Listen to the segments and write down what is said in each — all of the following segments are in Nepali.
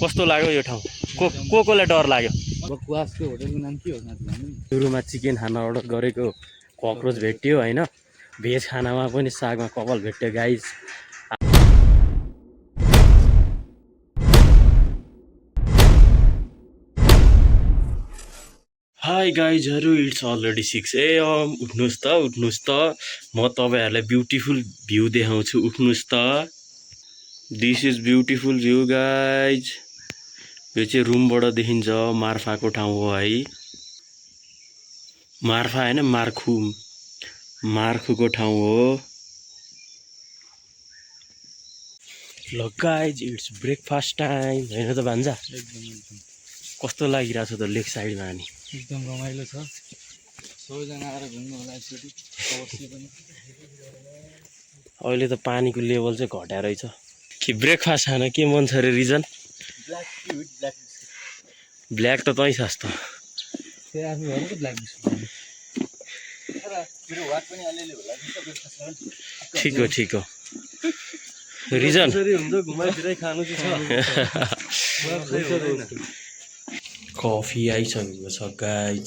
कस्तो लाग्यो यो ठाउँ कोलाई डर लाग्यो बकवासको होटलको नाम के हो साथी? सुरुमा चिकन खाना अर्डर गरेको कक्रोच भेट्यो होइन भेज खानामा पनि सागमा कपाल भेट्यो गाइज हाई गाइजहरू इट्स अलरेडी 6 AM उठ्नुहोस् त म तपाईँहरूलाई ब्युटिफुल भ्यू देखाउँछु उठ्नुहोस् त this is beautiful view guys यो चाहिँ रुमबाट देखिन्छ मार्फाको ठाउँ हो है मार्फा होइन मार्खुको ठाउँ हो ल गाइज इट्स ब्रेकफास्ट टाइम होइन त भान्जा कस्तो लागिरहेको छ त लेक साइडमा अनि एकदम रमाइलो छ सबैजना आएर घुम्नु होला एकचोटि अवश्य पनि अहिले त पानीको लेभल चाहिँ घट्या रहेछ कि ब्रेकफास्ट खान के मन छ अरे रिजन ब्ल्याक त तै छ जस्तो त्यो आफू भनेको ब्ल्याक बिस्कुट मेरो वाट पनि अलिअलि होला ठिक हो रिजन हुन्छ घुमाइफिराइ खानु चाहिँ छ कफी आइसकेको छ गाइज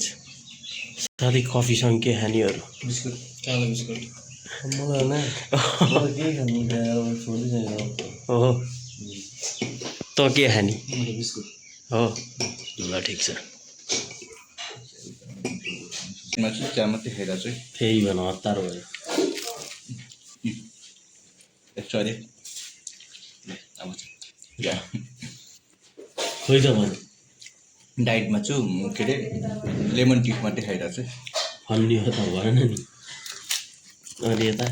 साथै कफीसँग के खानेहरू बिस्कुट कालो बिस्कुट मलाई न केही खानु हो त के खाने बिस्कुट हो ल ठिक छ चिया मात्रै खाइरहेको छु फेरि भन हतार भयो सरी खोइ त भन डाइटमा छु के अरे लेमन टी मात्रै खाइरहेको छु अन्य त भएन नि अनि यता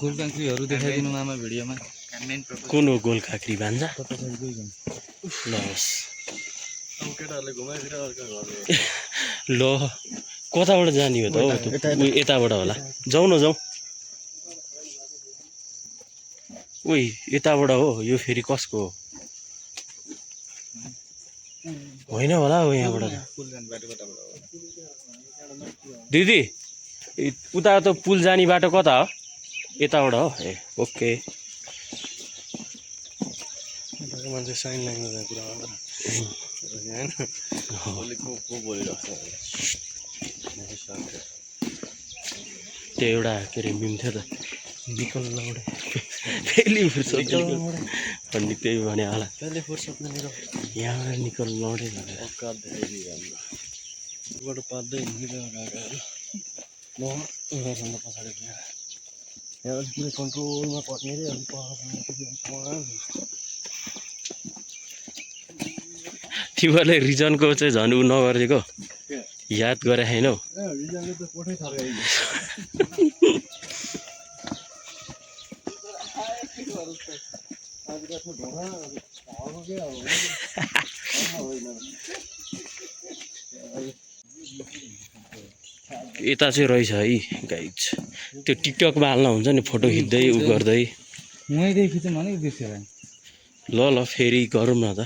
गोलकाँक्रीहरू देखाइदिनु मामा भिडियोमा कुन हो गोल काँक्री भान्जा लस केटाहरूले घुमाइफिर ल कताबाट जाने हो त हौ यताबाट होला जाउँ न जाउँ ओइ यताबाट हो यो फेरि कसको हो होइन होला हो यहाँबाट दिदी उता त पुल जाने बाटो कता हो यताबाट हो ए ओके मान्छे साइन ल्याङ्ग्वेजमा कुरा त्यो एउटा के अरे मिम थियो त निकल लाउडे फेरि फुर्सद अनि त्यही भने होला यहाँबाट निकल लाउडे भनेर पार्दै हिँडिरहेको पछाडि यहाँ अलिक कुनै कन्ट्रोलमा पर्ने रे अलिक तिमीहरूले रिजनको चाहिँ झन् उ नगरेको याद गरे छैनौ रिजनले त कोठै थर्काइदियो यता चाहिँ रहेछ है गाइज त्यो टिकटकमा हाल्न हुन्छ नि फोटो खिच्दै उ गर्दै मैले खिचेँ भनेको बिर्सेर ल फेरि गरौँ न त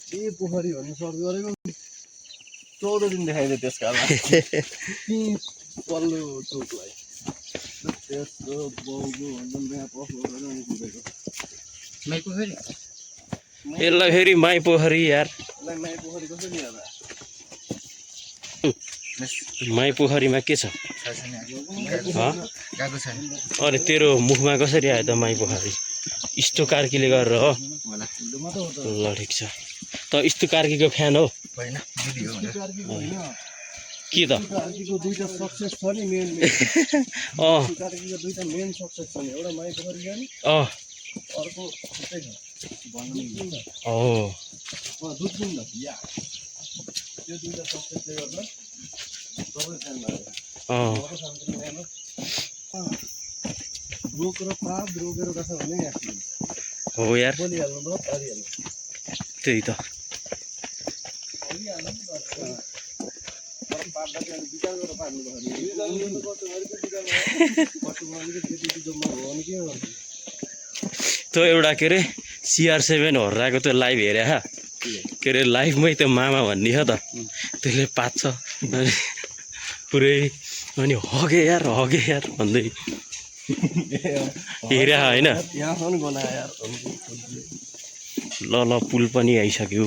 के पोखरी भन्ने सर्च गरेको 14 दिन देखाइदियो त्यसका पल्लो चोकलाई त्यसको बाउको यसलाई फेरि माई पोखरी यार माई पोखरी कसरी होला माई पोखरीमा के छ अरे तेरो मुखमा कसरी आयो त माई पोखरी यस्तो कार्कीले गरेर हो ल ठिक छ त यस्तो कार्कीको फ्यान हो के त दुईटा सक्सेस छ नि मेन दुईटा मेन सक्सेस छ नि एउटा माई पोखरी जाने अर्को छुट्टै छ दुध दिन न या त्यो दुईटा सक्सेसले गर्दा सबै फ्यान लाग्यो रोक र पाप रोकेर कसो भने हो यार बोलिहाल्नु भयो पारिहाल्नु त्यही त त्यो एउटा के अरे CR7 हराएको त्यो लाइभ हेरे के के अरे लाइफमै त्यो मामा भन्ने हो त त्यसले पाच्छ अनि पुरै अनि हगे यार भन्दै हेरा होइन ल पुल पनि आइसक्यो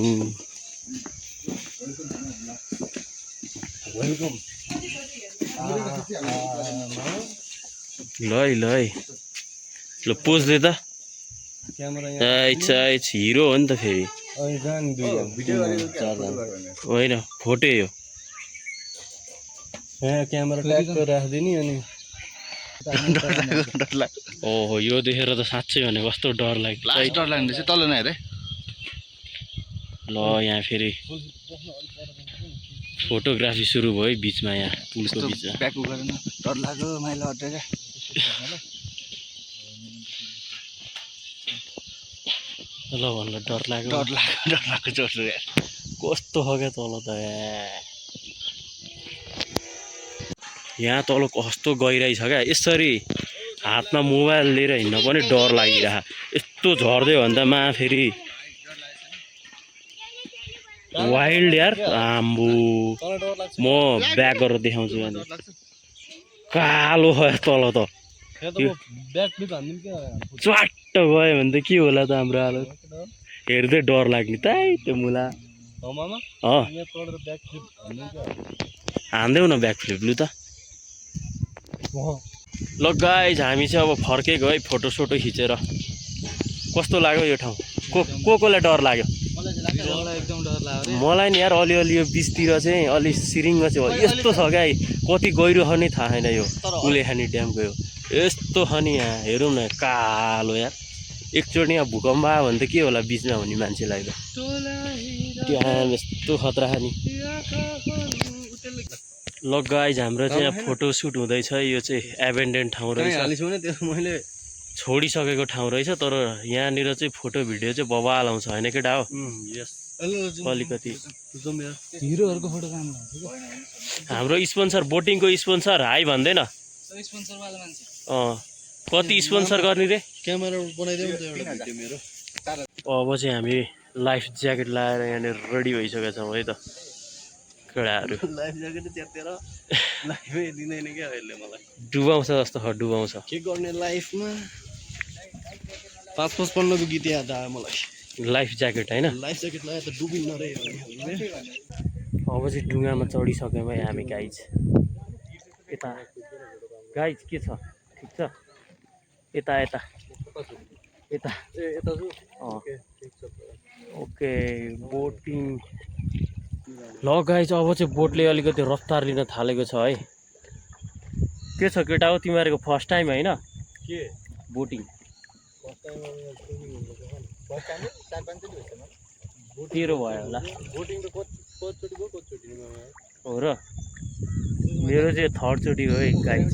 ल ल पोज दे त हिरो हो नि त फेरि होइन फोटो यो क्यामेरा ट्याक्क राखिदिने अनि ओहो यो देखेर त साँच्चै भने कस्तो डर लाग्छ डर लाग्ने चाहिँ तल नहेर ल यहाँ फेरि फोटोग्राफी सुरु भयो है बिचमा यहाँ पुलको बिचमा ब्याकु गरेन डर लाग्यो माइला हटेर ल भन्नु डर लाग्यो डर लाग्यो जोड कस्तो हो क्या तल त यहाँ तल कस्तो गइरहेछ क्या यसरी हातमा मोबाइल लिएर हिँड्न पनि डर लागिरह यस्तो झर्दै हो भने त मा फेरि वाइल्ड यार आम्बो म ब्याक गरेर देखाउँछु अनि कालो भयो तल त च्वाट्ट गयो भने त के होला त हाम्रो हालत हेर्दै डर लाग्ने त त्यो मुला हान्देऊ न ब्याक फ्लिप लु त ल गाइज हामी चाहिँ अब फर्केको है फोटोसोटो खिचेर कस्तो लाग्यो यो ठाउँ कोलाई डर लाग्यो मलाई नि यार अलिअलि यो बिचतिर चाहिँ अलि सिरिङ्ग चाहिँ यस्तो छ क्या कति गहिरो छ नि थाहा छैन यो कुलेखानी ड्यामको यो यस्तो छ नि यहाँ हेरौँ न कालो यार एकचोटि यहाँ भूकम्प आयो भने त के होला बिचमा हुने मान्छेलाई त ड्याम यस्तो खतरा छ नि ल गाइज हाम्रो चाहिँ यहाँ फोटो सुट हुँदैछ यो चाहिँ एबेन्डेन्ड ठाउँ रहेछ मैले छोडिसकेको ठाउँ रहेछ तर यहाँनिर चाहिँ फोटो भिडियो चाहिँ बवाल आउँछ होइन केटा हो अलिकति हिरोहरूको फोटो हाम्रो स्पोन्सर बोटिङको स्पोन्सर हाई भन्दैन कति स्पोन्सर गर्ने रे क्यामेरा बनाइदेऊ त एउटा मेरो अब चाहिँ हामी लाइफ ज्याकेट लगाएर यहाँनिर रेडी भइसकेका छौँ है त केटाहरू लाइफ ज्याकेट च्यातेर लाइफै दिँदैन क्या अहिले मलाई डुबाउँछ जस्तो डुबाउँछ के गर्ने लाइफमा 555 को गीत याद आयो मलाई लाइफ ज्याकेट होइन लाइफ ज्याकेट लगाएर त डुबिन्न रे अब चाहिँ डुङ्गामा चढिसक्यौँ है हामी गाइज यता गाइज के छ ठिक छ यता ओके बोटिङ ल गाइज अब चाहिँ बोटले अलिकति रफ्तार लिन थालेको छ है के छ केटा हो तिमीहरूको फर्स्ट टाइम होइन के बोटिङ तेरो भयो होला हो र मेरो चाहिँ थर्ड चोटि हो है गाइज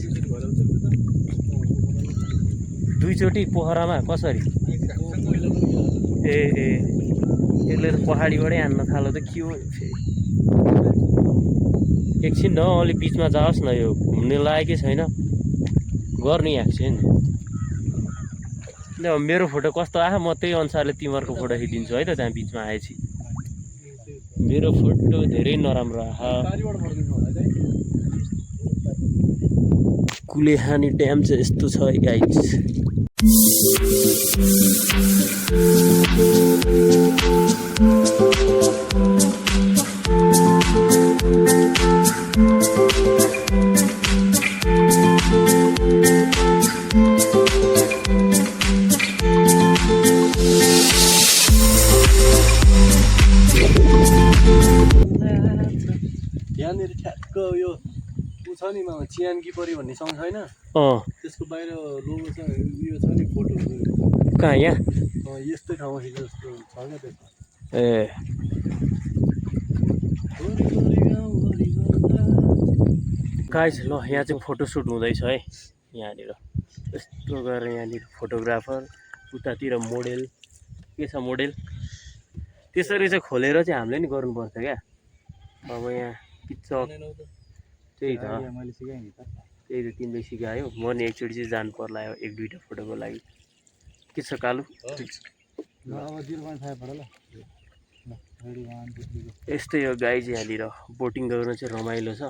दुईचोटि पोखरामा कसरी ए यसले त पहाडीबाटै हान्न थालो त के हो एकछिन न अलिक बिचमा जाओस् न यो घुम्ने लायकै छैन गर्ने एकछिन ल मेरो फोटो कस्तो आयो म त्यही अनुसारले तिमीहरूको फोटो खिचिदिन्छु है त त्यहाँ बिचमा आएपछि मेरो फोटो धेरै नराम्रो आयो कुलेखानी ड्याम चाहिँ यस्तो छ है गाइस यहाँनिर ठ्याक्क यो छ नि मामा चियानकी परी भन्ने सङ छैन त्यसको बाहिर लोगो छ उयो छ नि फोटो कहाँ यहाँ यस्तै ठाउँमा खिच्यो जस्तो छ क्या त्यसमा ए गाइस ल यहाँ चाहिँ फोटोसुट हुँदैछ है यहाँनिर यस्तो गरेर यहाँनिर फोटोग्राफर उतातिर मोडेल के छ मोडेल त्यसरी चाहिँ खोलेर चाहिँ हामीले नि गर्नुपर्छ क्या अब यहाँ पिक्चर त्यही त मैले सिकाएँ नि त त्यही त तिमीले सिकायो म नि एकचोटि चाहिँ जानु पर्ला एक दुईवटा फोटोको लागि के छ कालु अब 0.5 पढ ल यस्तै हो गाइज यहाँनिर बोटिङ गर्न चाहिँ रमाइलो छ।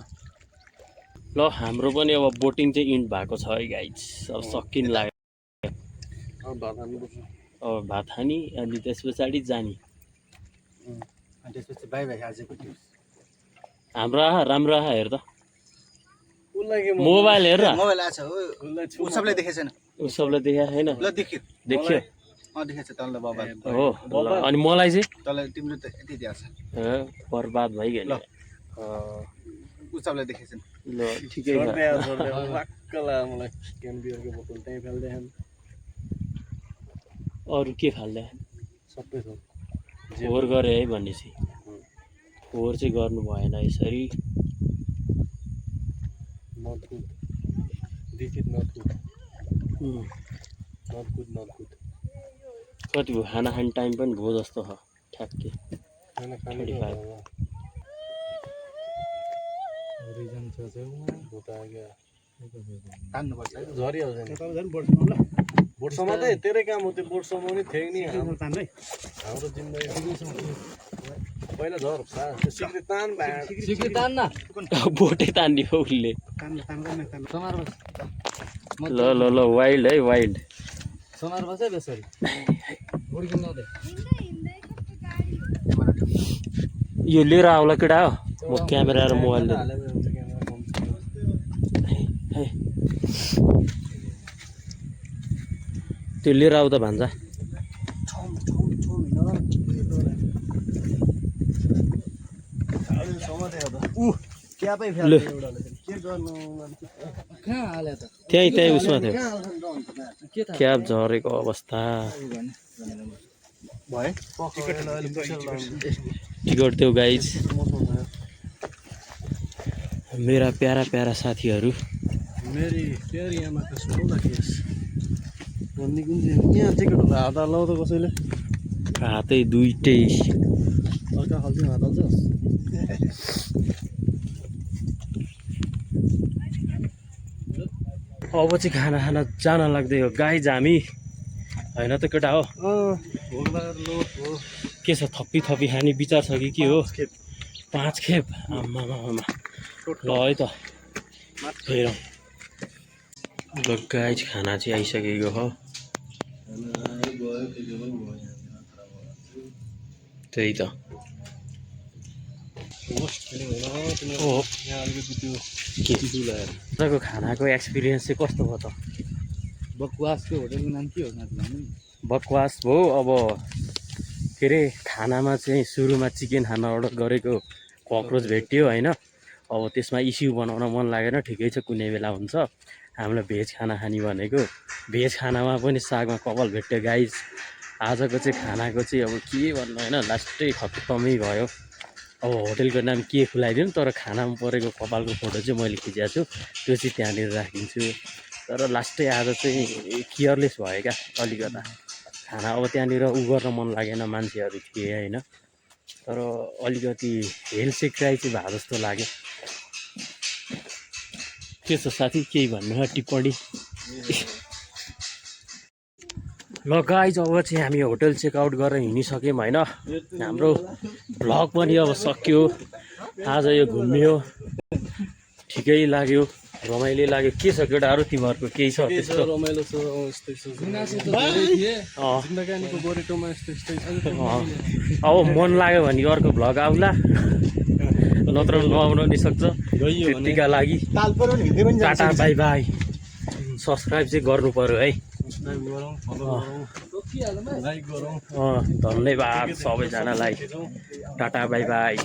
ल हाम्रो पनि अब बोटिङ चाहिँ इन्ड भएको छ है गाइज। अब सकिन लाग्यो। अब भात खाने अनि त्यस पछाडि जाने। त्यसपछि बाई बाई आजको न्युज। हाम्रो आहा राम्रो आहा हेर त मोबाइल हेर मोबाइल आछ हो सबले देखेछ छैन सबलाई देखाएको छैन ल देखियो देखियो देखेछ तँलाई बाबा हो ल अनि मलाई चाहिँ तँलाई तिम्रो त यति देखाछ बर्बाद भइगयो नि सबले देखेछ ल ठिकै छ मलाई क्यान बियरको बोतल त्यहीँ फाल्दै खानु अरू के फाल्दा सबै छ फोहोर गरे है भनेपछि फोहोर चाहिँ गर्नु भएन यसरी नथुट देखित नथुट नथुट कति भयो खाना खाने टाइम पनि भयो जस्तो छ ठ्याक्कै खाना खाने रिजन छ भुता आयो तान्नुपर्छ झरिहाल्छ नि बोट समाते तेरै काम हो त्यो बोट समाउने थियो नि हाम्रो जिम्मेवारी पहिला झर सिक्री तान सिक्री तान्न बोटै तान्ने हो उसले ल ल ल वाइल्ड है वाइल्ड समार बस है बेसरी उड्किन नदे यो लिएर आउला केटा हो म क्यामेरा र मोबाइल त्यो लिएर आऊ त भान्जा त्यहीँ उसमा थियो क्याब झरेको अवस्था टिकट थियो गाइज मेरा प्यारा प्यारा साथीहरू मेरी प्यारी आमाका सुनौला केस भन्ने कुन चाहिँ यहाँ टिकट हात हाल्नु त कसैले हातै दुइटै अर्का खालको हात हाल्छस् अब चाहिँ खाना खाना जान लाग्दै हो गाइज हामी होइन त केटा हो के छ थपी थपी खाने विचार छ कि के हो 5 खेप आमामा ल है त हेरौँ ल गाइज खाना चाहिँ आइसकेको हो त्यही त तपाईँको खानाको एक्सपिरियन्स चाहिँ कस्तो भयो त बकवासको होटलको नाम के हो बकवास भयो अब के अरे खानामा चाहिँ सुरुमा चिकन खाना अर्डर गरेको ककरोच भेट्यो होइन अब त्यसमा इस्यु बनाउन मन लागेन ठिकै छ कुनै बेला हुन्छ हामीलाई भेज खाना खाने भनेको भेज खानामा पनि सागमा कपाल भेट्यो गाइज आजको चाहिँ खानाको चाहिँ अब के भन्नु होइन लास्टै खत्तमै भयो अब होटेलको नाम के खुलाइदिउँ तर खानामा परेको कपालको फोटो चाहिँ मैले खिचेको छु त्यो चाहिँ त्यहाँनिर राखिदिन्छु तर लास्टै आज चाहिँ केयरलेस भयो क्या अलिकता खाना अब त्यहाँनिर उ गर्न मन लागेन मान्छेहरू थिए होइन तर अलिकति हेल्थ सेक्राइ चाहिँ भए जस्तो लाग्यो के छ साथी केही भन्नु टिप्पणी ल गाइज अब चाहिँ हामी होटल चेकआउट गरेर हिँडिसक्यौँ होइन हाम्रो भ्लग पनि अब सक्यो आज यो घुम्यो ठिकै लाग्यो रमाइलो लाग्यो के छ केटाहरू तिमीहरूको केही छ त्यस्तो रमाइलो छ यस्तै छ जिन्दगानीको गोरेटोमा यस्तै अब मन लाग्यो भने अर्को भ्लग आउला नत्र नआउन नि सक्छ त्यतिका लागि टाटा बाई बाई सब्सक्राइब चाहिँ गर्नु पर्यो है धन्यवाद सबैजनालाई टाटा बाई बाई